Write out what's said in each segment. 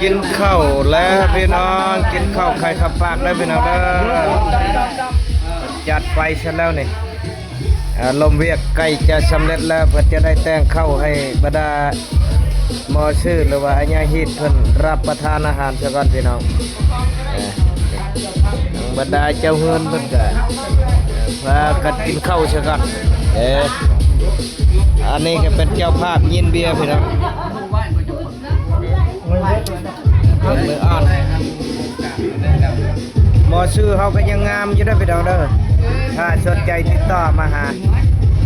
ກິນເຂົ້າແລ້ວພີ່ນ້ອງ ກິນເຂົ້າໄຂ່ເຂົ້າປາກເດີພີ່ນ້ອງເດີ. ຈັດໄຟຊະແລ້ວນີ້ ອາ ລົມວຽກໃກ້ຈະສຳເລັດແລ້ວ ເພິ່ນຈະໄດ້ແຕ່ງເຂົ້າໃຫ້ບັນດາໝໍຊື່ ຫຼືວ່າອາຍາຮີດເພິ່ນຮັບປະທານອາຫານຊະກ່ອນພີ່ນ້ອງ. ເອີ ບັນດາເຈົ້າເຮືອນເພິ່ນກະ ເອີ ພາກັນກິນເຂົ້າຊະກ່ອນ. ເອີ ອັນນີ້ກະເປັນເຈົ້າພາບຍິນເບຍພີ່ນ້ອງ. ເບິ່ງມືອ່ອນ ໝໍຊື່ເຮົາກະຍັງງາມຢູ່ເດີພີ່ນ້ອງເດີ ຖ້າສົນໃຈຕິດຕໍ່ມາຫາ.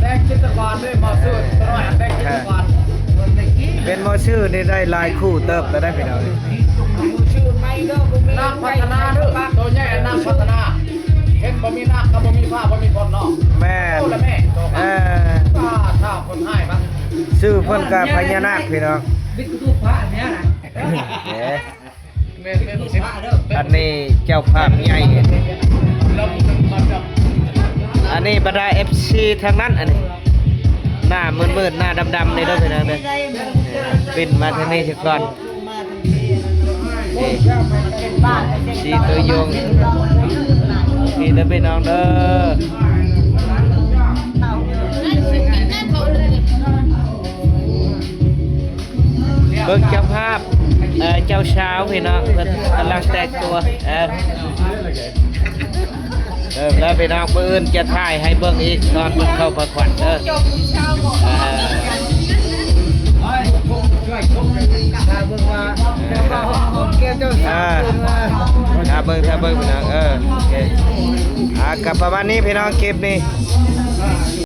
ແຕ່ງຈິດຕະກອນເດ້ ໝໍຊື່ໂຕນ້ອຍແຕ່ງຈິດຕະກອນ. ເປັນໝໍຊື່ນີ້ໄດ້ຫຼາຍຄູ່ເຕີບແລ້ວເດີພີ່ນ້ອງ. ນັກພັດທະນາເດີ ໂຕໃຫຍ່ນັກພັດທະນາ ເຫັນບໍ່ມີນາກກະບໍ່ມີຟ້າບໍ່ມີຝົນເນາະ. ແມ່ນ ໂອ້ລະແມ່ ເອີ ຖ້າຄົນຮ້າຍບາດ ຊື່ເພິ່ນກະພະຍານາກພີ່ນ້ອງ. ເອີ ອັນນີ້ເຈົ້າພາບໃຫຍ່ ອັນນີ້ບັນດາເອັຟຊີທັງນັ້ນ. ອັນນີ້ໜ້າມືດໆ ໜ້າດຳໆ ນີ້ເດີພີ່ນ້ອງເດີ ປິ່ນມາທາງນີ້ຊະກ່ອນ. ນີ້ ຊີໂຕຍົງ ນີ້ເດີພີ່ນ້ອງເດີ. ເບິ່ງເຈົ້າພາບ ເອີ ເຈົ້າສາວພີ່ນ້ອງ ເພິ່ນກຳລັງແຕ່ງຕົວ. ເອີ ເລີ່ມແລ້ວພີ່ນ້ອງ ມື້ອື່ນຈະຖ່າຍໃຫ້ເບິ່ງອີກ ຕອນເພິ່ນເຂົ້າພາຂວັນເດີ. ເອີ ຖ້າເບິ່ງວ່າ ຖ້າເບິ່ງ ຖ້າເບິ່ງພີ່ນ້ອງ. ເອີ ໂອເຄ ອ່າ ກະປະມານນີ້ພີ່ນ້ອງ ຄລິບນີ້.